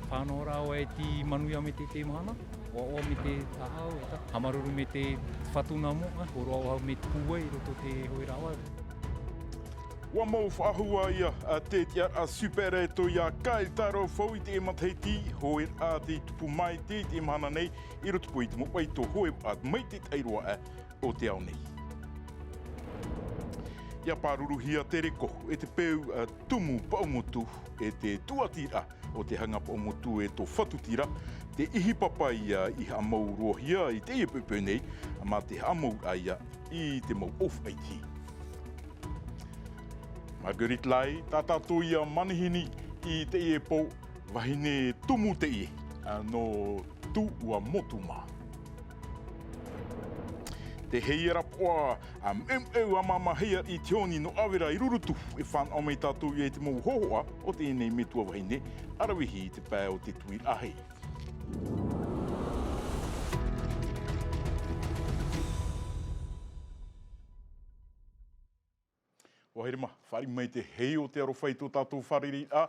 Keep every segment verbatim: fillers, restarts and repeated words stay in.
Fānau rā ʻoe i te manuia mai te, te mahana, ʻoaʻoa mai te ʻāʻau, e tā, haʻamāuruuru mai te fatu nā mua, ā, hōroʻa au mai te pūai i roto i te hōʻē rāveʻa. ʻUa mau faʻahou ïa, ā, te tiʻaraʻa Super e tō ʻia Kyle Tarofau i te matahiti, hōʻē rā tei tupu mai te, i te mahana nei, i roto pū i te mau ʻaito hōʻē ʻāvae mai te tahi roa, ā, o te ao nei. ʻIa pāruruhia te reko e te peu, ā, tumu paʻumotu e te tūʻatiraʻa o te haʻapaʻumotu e tō Fatutira, te ʻihi papa ïa i haʻamāuruuruhia i teie poʻipoʻi nei, mā te haʻamāuruuru ïa i te mau ʻōfaʻi. Marguerite Lai, tā tātou ïa manihini i teie pō, vahine tumu teie, ā, nō Tuʻuamotu mā. Te heiʻa rapaʻa, ā, meumeʻu ā māmā heiʻa i te honi nō ʻAvera i Rurutu, e fānaʻo mai tātou ïa i te mau hōhoʻa o teie nei metua vahine, ʻaravihi i te pae o te tuiraʻa hei. ʻUa haere mā, fāriʻi mai te hei o te aroha i tō tātou fārereiraʻa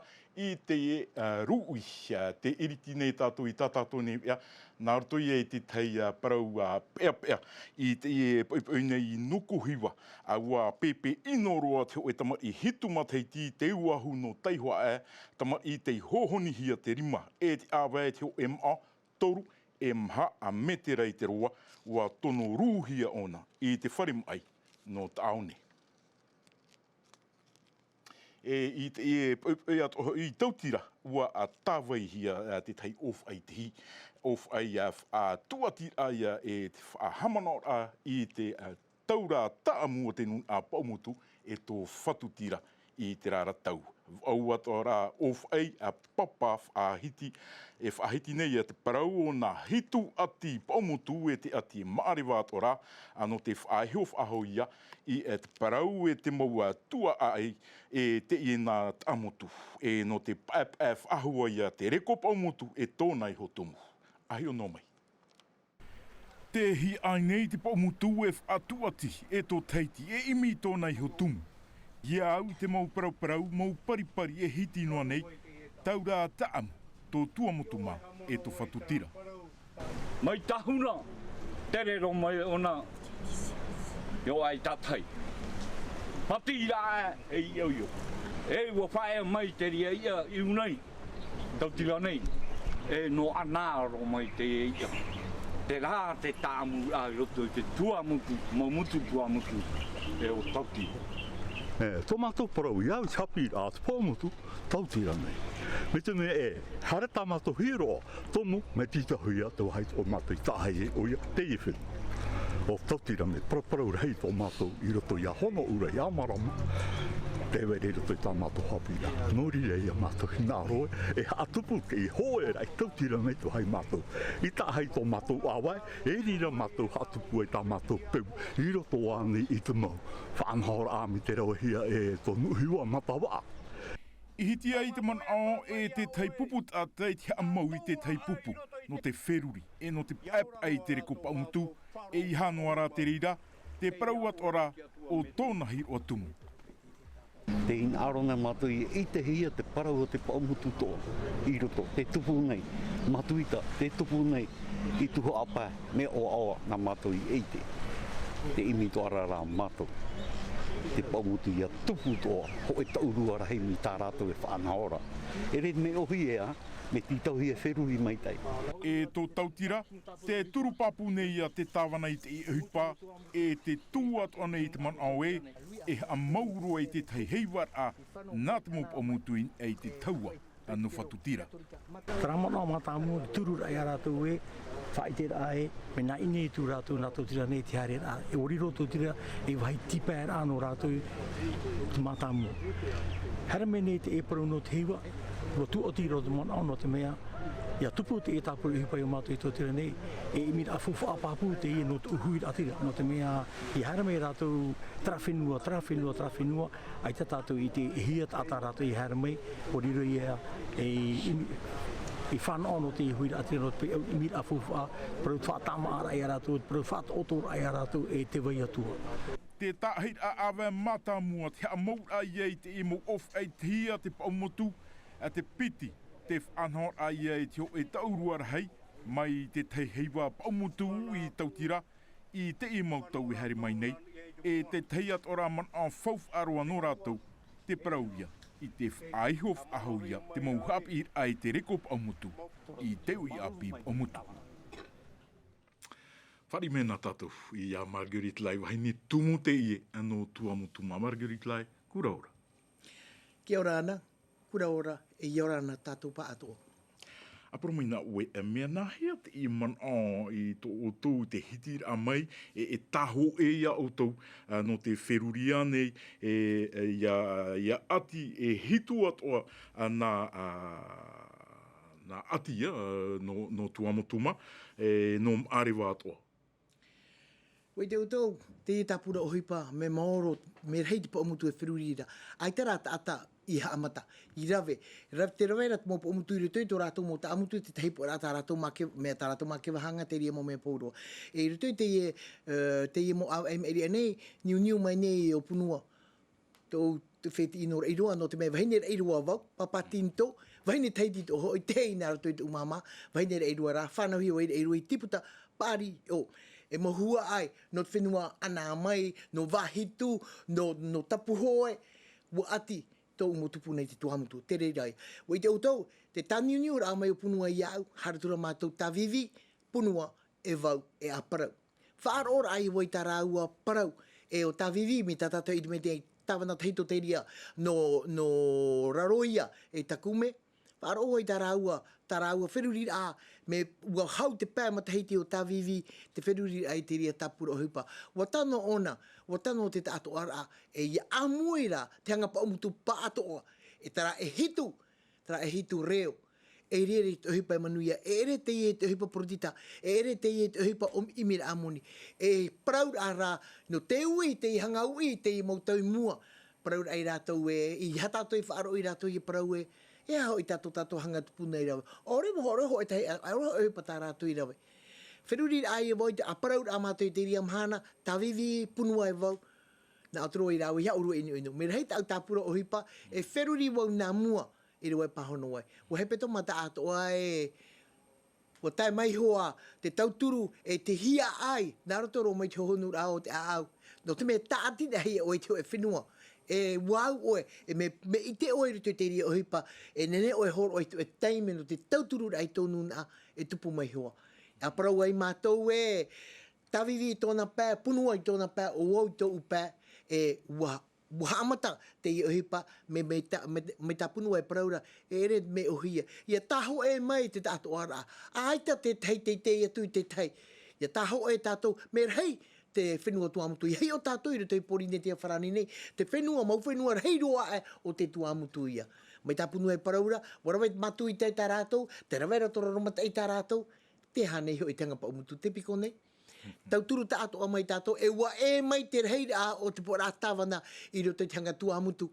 i te, ā, rūʻi, ā, tē iriti nei tātou i tā tātou nei veʻa, nā roto ïa i te tahi, ā, parau, ā, peʻapeʻa, i teie poʻipoʻi nei i Nukuhiva, ā, ʻua pēpē ʻino roa te hōʻē tamariʻi hitu matahiti, tei uahu nō Taihoa, ā, tamariʻi tei hōhonihia te rima, e te ʻāvae te hōʻē māʻa, toru e maha ā metera i te roa, ʻua tono rūhia ʻōna i te fare maʻi nō Taʻaone. E i te, e, e, e, atoʻa hoʻi i Tautira, ʻua, ā, tāvaihia, ā, te tahi ʻōfaʻi, te hī, ʻōfaʻi, ā, faʻatūʻatiraʻa ïa e te faʻahaʻamanaʻoraʻa i te, ā, taura tāʻamu o te nūnaʻa Paʻumotu e tō Fatutira i terā ra tau. Vaʻu atoʻa rā ʻōfaʻi, ā, papa faʻahiti, e faʻahiti nei ïa te parau o nā hitu ʻati Paʻumotu e te ʻati e maʻareva atoʻa rā, ā, nō te faʻaiho faʻahou ïa i, ā, te parau e te mau, ā, tuaʻaʻai e teie nā Taʻamotu, e nō te paepae faʻahou ïa te reko Paʻumotu e tōna iho tumu. ʻA hiʻo noa mai. Te hiaʻai nei te Paʻumotu e faʻatūʻati e tō Tahiti e ʻimi i tōna iho tumu. ʻIa au i te mau parauparau, mau paripari e hiti noa nei, taura tāʻamu, tō Tuamotu mā, e tō Fatutira. Mai Tahuna, tere roa mai ʻōna, i ʻō ai tātahi. Pati rā e, e ʻio ʻio. E ʻua faʻaea mai te reira i ʻō nei. Tautira nei, e nō ʻana roa mai te iʻa. Terā te tāʻamuraʻa i roto i te Tuamotu, mau motu Tuamotu, e ʻo Tautira. E, tō mātou parau ïa, i te haʻapiʻiraʻa a te Paʻumotu, Tautira nei. Mai te mea e, haere tā mātou hīroʻa, tomo, mai te tahuʻa te vāhi o mātou i taʻahi e, ʻoia, teie fenua. ʻO Tautira nei, paraparau rahi tō mātou i roto i a Honoʻura i a Marama. Tē vai ra i roto i tā mātou haʻapiʻiraʻa. Nō reira ïa mātou hinaʻaro e, e haʻatupu te hōʻē raʻi Tautira nei te vāhi mātou. I taʻahi tō mātou ʻāvae, e reira mātou haʻatupu ai tā mātou peu. I roto ānei i te mau faʻanahoraʻa mai te ravehia e tō Nuʻuhiva Matavaʻa. I hiti ai te manaʻo e te tahi pupu taʻata i te haʻamau i te tahi pupu, nō te feruri, e nō te paepae i te reko Paʻumotu, e ʻeiaha noa rā te reira, te parau atoʻa rā o tōna hīroʻa tumu. Tē hinaʻaro nei mātou i ʻitehia te parau o te Paʻumotu atoʻa i roto, tē tupu nei, Matuita, tē tupu nei, i tuhaʻa pae, mea ʻoaʻoa nā mātou i ʻite. Tē ʻimi atoʻa ra mātou. Te Paʻumotu ʻia tupu atoʻa, hōʻē taʻurua rahi mai tā rātou e faʻanaho ra. E rave mai ʻōhie ā, mea tītauhia feruri maitaʻi. E tō Tautira, tē turu pāpū nei ïa te tāvana i te ʻohipa, e tē tuʻu atoʻa nei i te manaʻo ē, e haʻamau roa i te tahi heivaraʻa, nā te mau Paʻumotu i, i te taua. Nō Fatutira. Terā manaʻo mātāmua, turuʻraʻa ia rātou ē, faʻaʻiteraʻa ē, mea nā ʻō nei tū rātou nā Tautira nei te haereraʻa. E ʻua riro Tautira ei vāhi tīpaeraʻa nō rātou te mātāmua. Haere mai nei te ʻē parau nō te heiva, ʻua tūʻati roa te manaʻo nō te mea, ʻia tupu te ʻē tāpura ʻohipa ia mātou i Tautira nei, e ʻimiraʻa faufaʻa pāpū teie nō te huiraʻatira, nō te mea, ʻia haere mai rātou terā fenua, terā fenua, terā fenua, ʻAita tātou i ʻite e hia taʻata rātou i haere mai, ʻua riro ia ei, ei, ei fānaʻo nō te huiraʻatira nō te peu ʻimiraʻa faufaʻa, parau faʻatāmāʻaraʻa ia rātou, parau faʻataʻotoraʻa ia rātou e te vai atu. Te taʻahiraʻa ʻāvae mātāmua, te haʻamauraʻa ia i te mau ʻōfaʻi tahi a te Paʻumotu, a te piti, Te faʻanahoraʻa ia e te hoʻe taʻurua rahi mai te tahi heiva paʻumotu i Tautira, i teie mau tau e haere mai nei, e te tahi atoʻa ra manaʻo faufaʻa roa nō rātou, te parau ia i te faʻaiho faʻahou ia te mau haʻapiʻiraʻa i te reko paʻumotu i te uʻi ʻāpī paʻumotu. Fāriʻi mai na tātou ia Marguerite Lai, vahine tumu teie nō Tuamotu mā. Marguerite Lai, kura ora. Kia ora ana, kura ora, e ia ora ana tātou pāʻatoʻa. ʻĀpara mai na ʻoe, e mea nāhea teie manaʻo i tō ʻoutou te hitiraʻa mai, e, e tāhōʻē ia ʻoutou, ā, nō te feruri ānei, e, e, ia, ia ʻati, e hitu atoʻa, ā, nā, ā, nā ʻati ia, ā, nō, nō Tuamotu mā, e, nō Maʻareva atoʻa. ʻUa ʻite ʻoutou, teie tāpura ʻohipa, mea maoro, mea rahi te paʻumotu e feruri ra. ʻAita rā taʻata i haʻamata, i rave, ra-, te rave ra te mau paʻumotu i roto i tō rātou mau taʻamotu, te tahi pō rā tā rātou mā ke-, mea tā rātou mā keva haga, te reira mau mea pauroa. E i roto i teie, ā, teie mau ʻāvaʻe i maʻiri aʻe nei, niuniu mai nei ʻo Punua. Tōʻu te fetiʻi nō Raʻiroa, nō te mea vahine Raʻiroa vau, pāpā Tinitō, vahine Tahiti tō hoʻi, teie nā roto i tōʻu māmā, vahine Raʻiroa rā, fānauhia vau i Raʻiroa i Tiputa, paʻari, ʻo, e mau huaʻai, nō te fenua Anaʻamai, nō Vāhitu, nō, nō Tapuhoe, ʻua ʻati tōʻu mau tupuna i te Tuamotu, te reira ia. ʻUa ʻite ʻoutou, te tāniuniuraʻa mai ʻo Punua iāʻu, haere atu ra mātou tāvivi, Punua, e vau, e ʻāparau. Faʻaroʻoraʻa ia vau i tā rāua parau, e ʻo tāvivi, mai tā tātou i te mea te tāvana tahito te reira, nō, nō Raroia, e Takume. Faʻaroʻo i tā rāua, tā rāua feruriraʻa, mea ʻua hau te pae matahiti ʻo tāvivi, te feruriraʻa i te reira tāpura ʻohipa. ʻUa tano ʻōna, ʻua tano te taʻatoʻaraʻa, e ia ʻāmui ra, te haga paʻumotu pāʻatoʻa, e terā e hitu, terā e hitu reo. E rere i te ʻohipa e manuia, e ʻere teie te ʻohipa poritita, e ʻere teie te ʻohipa ʻōmimiraʻa moni. E parauraʻa rā, nō te uʻi, teie haga uʻi, teie mau tau i mua. Parauraʻa ia rātou ē, ʻeiaha tātou e faʻaroʻo ia rātou ia parau ē, e aha hoʻi tā tō tātou haga tupuna i rave. ʻAore mau, ʻaore hoʻi tahi, ʻaore hoʻi ʻohipa tā rātou i rave. Feruriraʻa ia vau i te, ʻa parauraʻa mātou i te reira mahana, tāvivi, Punua e vau. Nā ʻō atu ra ia rāua, ʻia ʻōrua ʻinoʻino. Mea rahi tāʻu tāpura ʻohipa, e feruri vau nā mua, i reira e pāhono ai. ʻUa hepetoma taʻatoʻa ē, ʻua tae mai hoʻi te tauturu e te hiaʻai, nā roto roa mai te hohonuraʻa o te ʻāʻau. Nō te mea tāʻatiraʻa ʻoe i te hōʻē fenua. E ʻua au ʻoe, e mea, mea ʻite ʻoe i roto i te reira ʻohipa, e nehenehe ʻoe e hōroʻa i te hōʻē taime nō te tautururaʻa i tō nūnaʻa, e tupu mai hoʻi. ʻA parau ai mātou ē, tāvivi i tōna pae, Punua i tōna pae, ʻo vau i tōʻu pae, e ʻua ʻua haʻamata teie ʻohipa, mai, mai tā, mai, mai tā Punua e parau ra, e ʻere mea ʻōhie. ʻIa tāhōʻē mai te taʻatoʻaraʻa. ʻAita te tahi teitei atu i te tahi. ʻIa tāhōʻē tātou, mea rahi te fenua Tuamotu. ʻIa hiʻo tātou i roto i Pōrīnetia farāni nei, te fenua, mau fenua rahi roa aʻe o te Tuamotu ia. Mai tā Punua e parau ra, ʻua rave mātou i te, tā rātou, te rave ra tō Raromataʻi tā rātou, te aha nei hoʻi te haga paʻumotu, te piko nei. Tauturu taʻatoʻa mai tātou, e ʻua ʻē mai te rahiraʻa o te pōʻoraʻa tāvana i roto i te haga Tuamotu.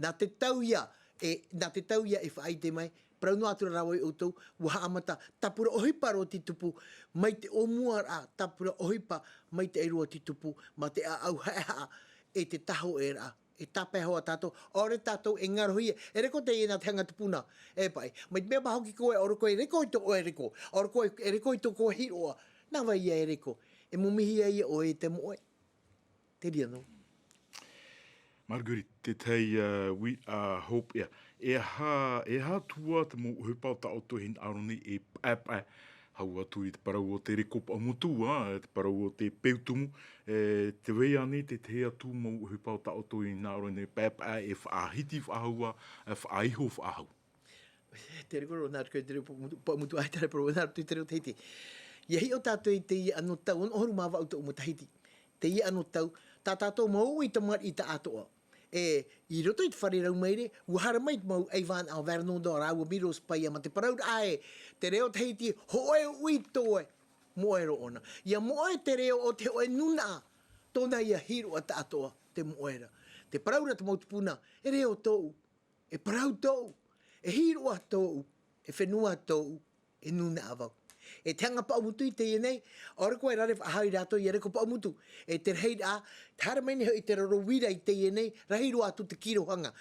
Nā te tau ia, e, nā te tau ia e faʻaʻite mai, parau noa atu ra vau ia ʻoutou, ʻua haʻamata, tāpura ʻohipa roa tei tupu, mai te ʻōmuaraʻa, tāpura ʻohipa, maitaʻi roa tei tupu, mā te ʻāʻau haʻehaʻa, e te tāhōʻēraʻa. E tāpae hoʻi tātou, ʻaore tātou e ngarohia, e reko teie nā te haga tupuna, e paʻi. Mai te mea maha hoʻi koe, ʻaore koe e reko i tō ʻoe reko, ʻaore koe e reko i tō koe hiroʻa, nā vai ia e reko, e momihia ia ʻoe i te moʻe. Te reira noa. Marguerite, te tahi, ā, uiraʻa hopeʻa. E aha, e aha atu ā te mau ʻohipa tā ʻoutou e hinaʻaro nei e paepae? Hau atu i te parau o te reko paʻumotu, ā, te parau o te peu tumu, e, tē vai ra ānei te tahi atu mau ʻohipa tā ʻoutou e hinaʻaro nei e paepae, e faʻahiti faʻahou ā, e faʻaiho faʻahou? Te reko roa nā roto i te reo paʻumotu, paʻumotu, ʻaita rā parau nā roto i te reo Tahiti. ʻIa hiʻo tātou i teie anotau, ono ʻahuru mā vaʻu tōʻu matahiti. Teie anotau, tā tātou mau uʻi tamariʻi taʻatoʻa. E, i roto i te fare raumaire, ʻua haere mai te mau ʻaivānaʻa o Vernon, rāua Miros Paia, mā te parauraʻa ē, te reo Tahiti, hōʻē uʻi tō ʻoe, moʻe roa ʻōna. ʻIa moʻe te reo o te hōʻē nūnaʻa, tōna ïa hiroʻa taʻatoʻa, te moʻe ra. Te parau ra te mau tupuna, e reo tōʻu, e parau tōʻu, e hiroʻa tōʻu, e fenua tōʻu, e nūnaʻa vau. E te hanga paʻumutu i teie nei, ʻaore koa e rave faʻahou ia rātou ia reko paʻumutu. E te rahiraʻa, te haere mai nei hoʻi te roro uira i teie nei, rahi roa atu te kirohaga.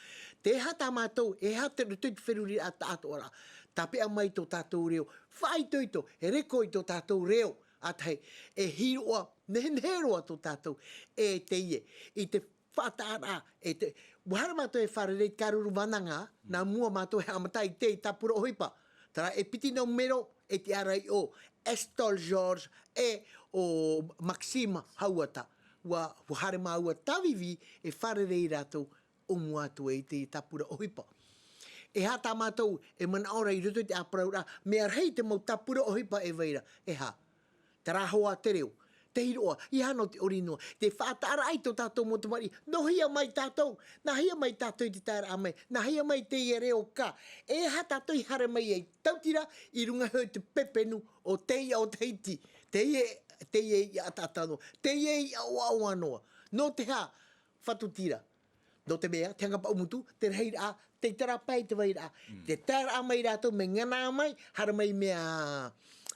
Te aha tā mātou, e aha te roto i te feruriraʻa taʻatoʻaraʻa. Tāpeʻa mai tō tātou reo, faʻaitoito, e reko i tō tātou reo, ʻa tahi, e hiroʻa, nehenehe roa tō tātou, e teie, i te faʻataʻaraʻa, e te, ua haere mātou e fārerei i te ʻāruʻaru vānaʻa, nā mua mātou e haʻamata i te tāpura ʻohipa. Terā e piti nō mero, e te ʻārai o Estol George, e o Maxime Hauata. Ua, ua haere māua tāvivi, e fārerei rātou, ʻōmua atu ai te tāpura ʻohipa. E aha tā mātou, e manaʻo ra i roto i te ʻāparauraʻa, mea rahi te mau tāpura ʻohipa e vai ra, e aha. Terā hoʻi te reo, te hiroʻa, e aha nō te ʻori noa, te faʻataʻaraʻa i tō tātou mau tamariʻi, nō hea mai tātou, nā hea mai tātou i te taeraʻa mai, nā hea mai teie reo ka, e aha tātou i haere mai ai, tautira, i runga hoʻi te pepenu o te iʻa o Tahiti, teie, teie iʻa ʻataʻata noa, teie iʻa ʻoaʻoa noa, nō te aha, Fatu Tira. Nō te mea, te hanga paʻumutu, te rahiraʻa, te tāpae i te vairaʻa. Te taeraʻa mai rātou, mea ngana mai, haere mai mea,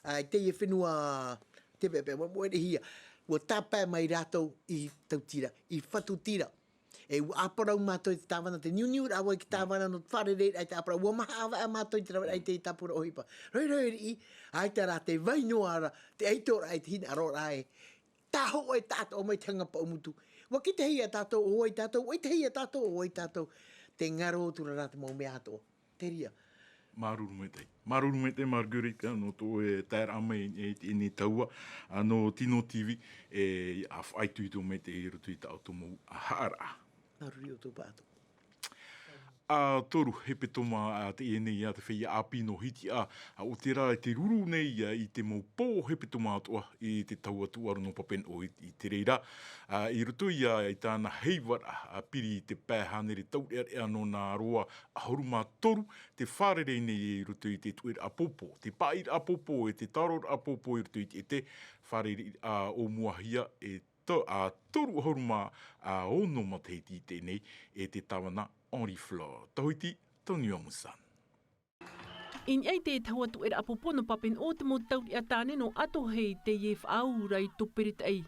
ā, i teie fenua, te pepe, mo, mo, e hia. Ua tāpae mai rātou i Tautira, i Fatu Tira. E ua ʻāparau mātou i te tāvana, te niuniu rāua i te tāvana, nō te fārereiraʻa i te ʻāparau, ua maha ʻāvaʻe mātou i te raveraʻa i te tāpura ʻohipa. Roiroi riʻi, ʻaita rā te vai noa ra, te ʻaitoraʻa i te hinaʻaroraʻa e. Tahoʻo e taʻatoʻa mai te hanga paʻumutu. Ua kite hia tātou, ʻo vai tātou, ʻua ʻite hia tātou, ʻo vai tātou. Te ngaro atu ra rā te mau mea atoʻa. Te reira. Māuruuru maitaʻi. Māuruuru maitaʻi, Marguerite, nō tō e taeraʻa mai i teie nei tahua, ā, nō Tino T V, e, ā, faʻaitoito maitaʻi i roto i tā ʻoutou mau, ā, haʻaraʻa. Māuruuru ʻoutou pāʻatoʻa. ʻA toru hepetoma, ā, teie nei, ā, te feiā ʻāpī nō Hitiʻa, ā, ʻo terā e te ruru nei, ā, i te mau pō hepetoma atoʻa i te tahua tūʻaro nō Papeneʻoʻi i, i te reira. Ā, i roto ia i tāna heivaraʻa, ā, piri i te pae hānere taureʻareʻa nō nā roa ʻahuru mā toru, te fārerei nei i roto i te tuʻeraʻa pōpō, te paʻiraʻa pōpō, e te tāroraʻa pōpō i roto i te, te fārereiraʻa ʻōmuahia e to-, ā, toru ʻahuru mā, ā, ono matahiti i teie nei, e te tāvana Henri Flore. Tahiti, Tony Omusan. I niʻa i te tahua tuʻeraʻa pōpō nō Papeneʻoʻi te mau taureʻa tāne nō Atohei teie faʻaau ra i Toperetaʻi.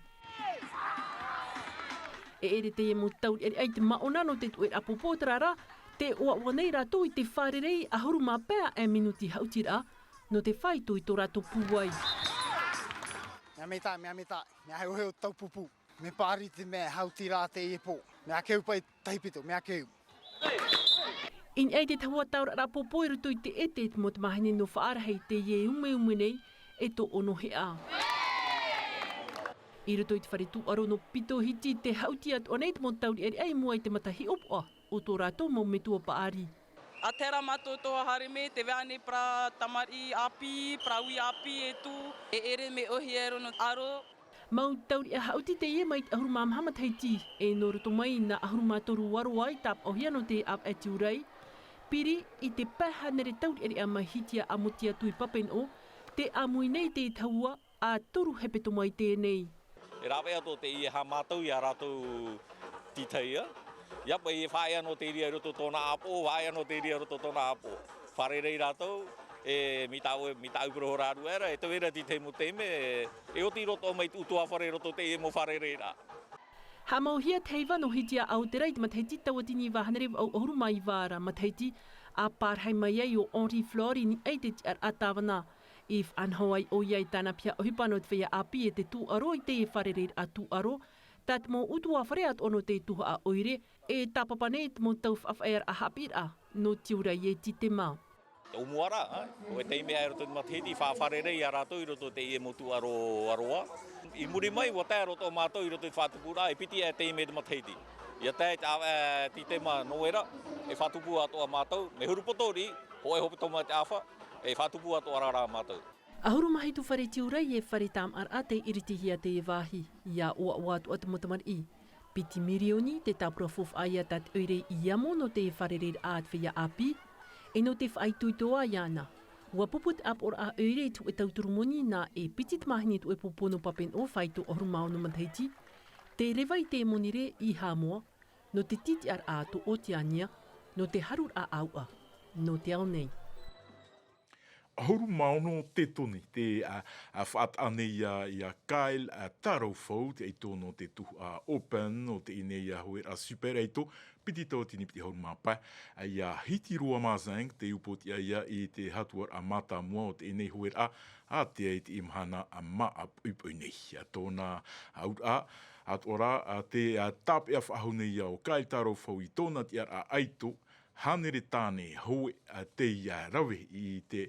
E ʻere teie mau taureʻareʻa i te māʻona nō te tuʻeraʻa pōpō, terā rā, tē ʻoaʻoa nei rātou i te fārerei ʻahuru mā pae e minuti haʻutiraʻa, nō te faito i tō rātou pūai. Mea maitaʻi, mea maitaʻi, mea heoheo tau pupu. Me pāri te mea haʻutiraʻa teie pō. Mea keu paʻi tahipito, mea keu. I niʻa i te tahua tāoraraʻa pōpō i roto i te ʻete, te mau tamāhine nō Faʻarahi teie umeume nei, e tō ʻono heʻa. I roto i te fare tūʻaro nō Pito Hiti, tē haʻuti atoʻa nei te mau taureʻareʻa i mua i te mata hiʻopoʻa o tō rātou mau metua paʻari. ʻA terā mātou tō haere mai, tē vai nei parau tamariʻi ʻāpī, parau ui ʻāpī e tū, e ʻere mea ʻōhie roa nō te ʻaro. Mau taureʻa haʻuti teie mai te ʻahuru mā maha matahiti, e nō roto mai i nā ʻahuru mā toru ʻaroa i tāpaʻohia nō te ʻāvaʻe Tiurai. Piri i te pae hānere taureʻareʻa mai Hitiʻa ʻa Motu atu i Papeneʻoʻi, tē ʻāmui nei te tahua, ā toru hepetoma i teie nei. E rāveʻa tō teie hā mātou i ā rātou tītahi, ā. ʻIa paʻi e faʻaea noa te reira i roto tōna ʻāpoʻo, faʻaea noa te reira i roto tōna ʻāpoʻo. Fārerei rātou, e, mai tāʻu, mai tāʻu parau hoʻi ra, e toe ra tītahi mau taime, e, e oti roa atoʻa mai te ʻutuāfare i roto teie mau fārereiraʻa. Haʻamauhia te heiva nō Hitiʻa Aotera i te matahiti tauatini iva hānere vaʻu ʻahuru mā iva ra matahiti, ʻa pārahi mai ai ʻo Henri Flore i niʻa i te tiʻaraʻa tāvana. I faʻanaho ai ʻoia i tāna piha ʻohipa nō te feiā ʻāpī e te tūʻaro i te fārereiraʻa tūʻaro, tā te mau ʻutuāfare atoʻa nō te tuhaʻa ʻoire, e tāpapa nei te mau tau faʻafaʻaearaʻa haʻapiʻiraʻa nō Tiurai e Tītema. Tau mua ra, ā, ʻo te taime i roto i te matahiti, faʻafārerei ia rātou i roto i teie mau tūʻaro ʻaroa. I muri mai, ʻua tae roa atoʻa mātou i roto i te faʻatupuraʻa, e piti aʻe te taime i te matahiti. ʻIa tae i te ʻāvaʻe, ā, Tītema, Noera, e faʻatupu atoʻa mātou, mea huru poto riʻi, hōʻē hepetoma te ʻāfa, e faʻatupu atoʻa ra rā mātou. ʻAhuru mā hitu fare Tiurai e fare tāmāʻaraʻa tei iritihia teie vāhi, ʻia ʻoaʻoa atoʻa te mau tamariʻi. Piti mirioni te tāpura faufaʻa ïa tā te ʻoire i amo nō te fārereiraʻa a te feiā ʻāpī, e nō te faʻaitoito ā iāna. ʻUa pupu te ʻāpoʻoraʻa ʻoire i te hōʻē tauturu moni nā e piti tamāhine tuʻe pōpō nō Papeneʻoʻi faito ʻahuru mā ono matahiti, tē reva i te moni rē i Haʻamoa, nō te tītiʻaraʻa tō Oteania, nō te haruraʻa ʻāuʻa, nō te ao nei. ʻAhuru mā ono te tone te faʻataʻa nei ia Kyle Taraufau, te ʻaito nō te tuhaʻa Open o teie nei hoeraʻa Super ʻAito, piti tauatini piti ʻahuru mā pae. Ia Hitirua Mazeng te upoʻotiʻa ia i te hatuaraʻa mātāmua o teie nei hoeraʻa, ātea i te mahana māʻa poʻipoʻi nei. Tōna auraʻa atoʻa rā te tāpeʻa faʻahou nei ia o Kyle Taraufau i tōna tiʻaraʻa ʻaito, hānere tāne hoe tei rave i te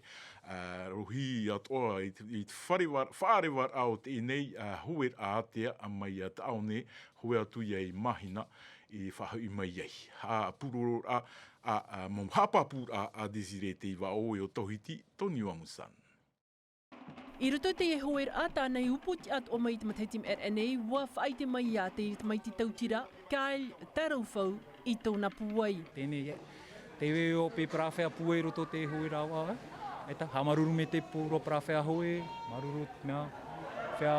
rohi atoʻa i te faʻarevaraʻa o teie nei hoeraʻa ātea mai ia Taʻaone, hoe atu ia i Māhina i faʻahoʻi mai ai. Haʻapūrororaʻa a mau haʻapāpūraʻa a Désiré Teivaʻo e o Tauhiti Toniua Musan. I roto i teie hoeraʻa tāna i upoʻotiʻa atoʻa mai i te matahiti maʻere nei, ua faʻaʻite mai ia te tamaiti tautira Kyle Taraufau i tōna pūai. Tēnei e te veo pe parafea pūai i roto te hoeraʻa. E ta hamaruru me te pūro parafea hoe maruru mea fea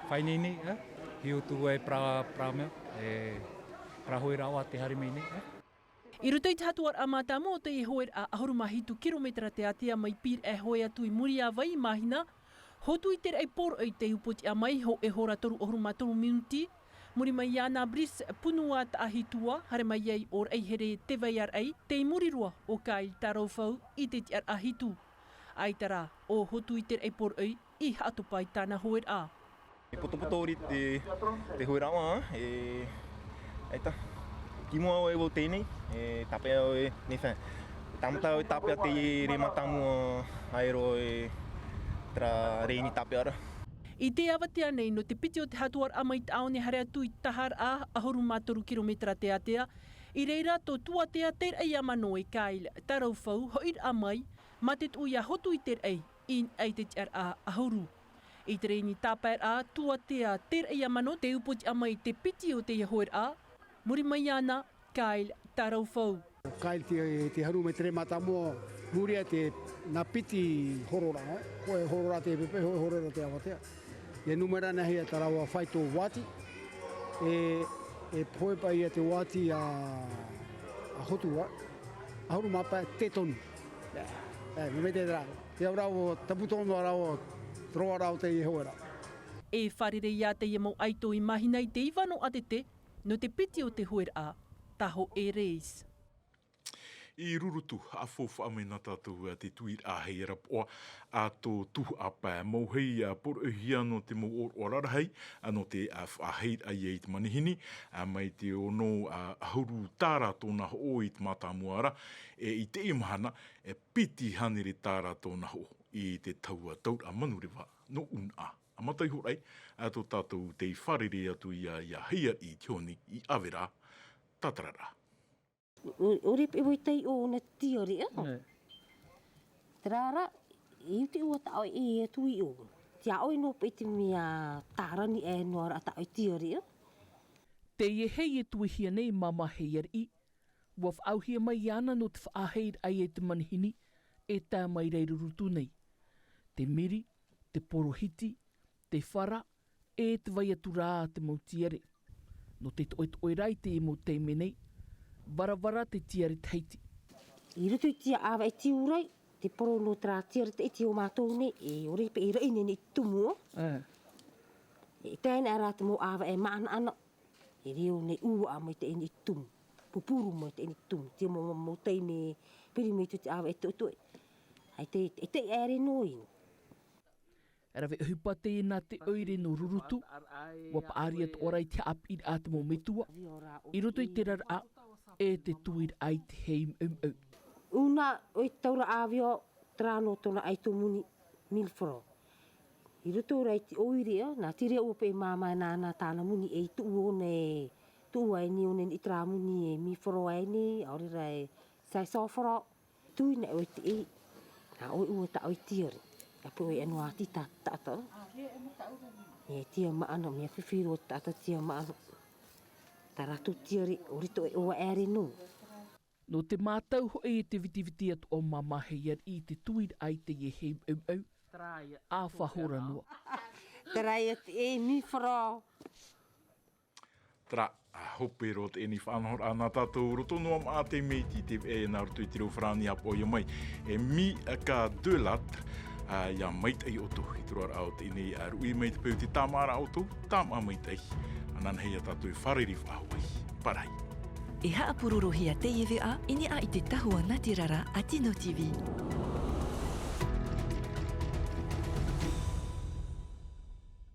fainene e hiu tu e pra pra mea e pra hoeraʻa te hari mai nei. I roto i te hatuaraʻa mātāmua o teie hoeraʻa ʻahuru mā hitu kirometera te ātea mai Pīraʻe hoe atu i muri iā vai i Māhina, hotu i te raʻi poroʻi te upoʻotiʻa mai hoʻe hora toru ʻahuru mā toru minuti. Muri mai iāna Brice Punua Taʻahitua, haere mai ai ʻo Raʻihere Tevaiaraʻi, tei muri roa ʻo Kyle Taraufau i te tiʻaraʻa hitu. ʻAita rā ʻo hotu i te raʻi poroʻi i haʻatopa i tāna hoeraʻa. E potopoto ori te te hoeraʻa e ʻaita ki mua au e vau tēnei e tāpeʻa au e nei fea tāmata au e tāpeʻa te rē mātāmua aero e tera rēni tāpeʻa ra. I te avatea nei nō te piti o te hatuaraʻa mai Taʻaone haere atu i taharaʻa ʻahuru mā toru kirometera te ātea. I reira tō tuatea te raʻi a mano e Kyle Taraufau hoʻiraʻa mai mā te tuʻu ia hotu i te raʻi i niʻa i te tiʻaraʻa ʻahuru. I te rēni tāpaeraʻa tuatea te raʻi a mano te upoʻotiʻa mai te piti o teie hoeraʻa. Muri mai iāna Kyle Taraufau. Kyle te te haru mai te rē mātāmua muri ia te nā piti hororaʻa. Hoʻe hororaʻa te pepe hoʻe hororaʻa te avatea. Ia numera nei ia tā rāua faito vati e e pohe paʻi ia te vati a a hotu a ʻahuru mā pae te tonu. E me me te rā te au rāua tapu tonu a rāua roa rāua teie hoeraʻa. E fārerei iā teie mau ʻaito i Māhina i te iva nō ʻātete nō te piti o te hoeraʻa taho e reis. I Rurutu haʻafaufaʻa mai nā tātou a te tuiraʻa hei rapoʻa a tō tuhaʻa pae mau hei a poroʻihia nō te mau ʻōroʻa rarahi a nō te a faʻaheiraʻa ia i te manihini a mai te ono a ʻahuru tāra tōna hoʻo i te mātāmua ra e i teie mahana e piti hānere tāra tōna hoʻo i te taua tauraʻa manureva nō ʻunaʻa. A mata iho rai a tō tātou tei fārerei atu ia ia hei ariʻi i te honi i ʻavera tātararaʻa. Ore pe ua tei o na tiare a. Te rara i te ua ta o e atu i o tia o no pe te mea tarani e no ara ta o tiare a. Te ie hei e tuihia nei māmā hei ariʻi ua faʻauhia mai iāna nō te faʻaheiraʻa i te manihini e tae mai rai Rurutu nei. Te miri, te porohiti, te fara e te vai atu rā te mau tiare. Nō te toʻetoʻe rā i te mau taime nei varavara te tiare tahiti. I roto i te ava e tiurai te poro nō te rā tiare tahiti o mātou nei e ore pe e raʻi nei nei tumu o e tae nei rā te mau ava e maʻanaʻana e reo nei ua mai te eni tumu pupuru mai te eni tumu te mau mau taime piri mai te ava e toʻetoʻe ai te e te ere nō ino. Rave ʻohipa teie nā te ʻoire nō Rurutu ua paʻari atu ʻoraʻa i te haʻapiʻiraʻa a te mau metua i roto i te raraʻa e te tuiraʻa i te hei meumeu. Una ʻoe te taura ʻāveo te rā nō tōna ʻaito muni milfro i roto rā i te ʻoire a nā te reo ua pe māmā e nānā tāna muni e i tuʻu o nei tuʻu ai nei o nei i te rā muni e milfro ai nei ʻaore rā e sae sofro. Tuina ʻoe te ʻei a ʻoe ua ta ʻoe tiare a pe ʻoe ʻano ati ta taʻata e tia maʻana mea fifi roa taʻata tia maʻana. Ta rātou tiare ʻore toʻe ʻoa ʻere nō. Nō te mātau hoʻi i te vitiviti atu o māmā hei ariʻi i te tuiraʻa i teie hei meumeu a fahora noa. Taraia te ʻei mifaro. Tara Hope roa teie faʻanahoraʻa nā tātou roto noa mā te mea i te veʻa nā roto i te reo farāni a poʻia mai e mi ka de lat. Ia maitaʻi ʻoutou i te roaraʻa o teie a ruʻi mai te peu te tāmāʻa ʻoutou tāmāʻa maitaʻi. Ananahi ia tātou e fārerei faʻahou ai. Parahi. E haʻapurorohia teie veʻa i niʻa i te tahua natirara a tino tv.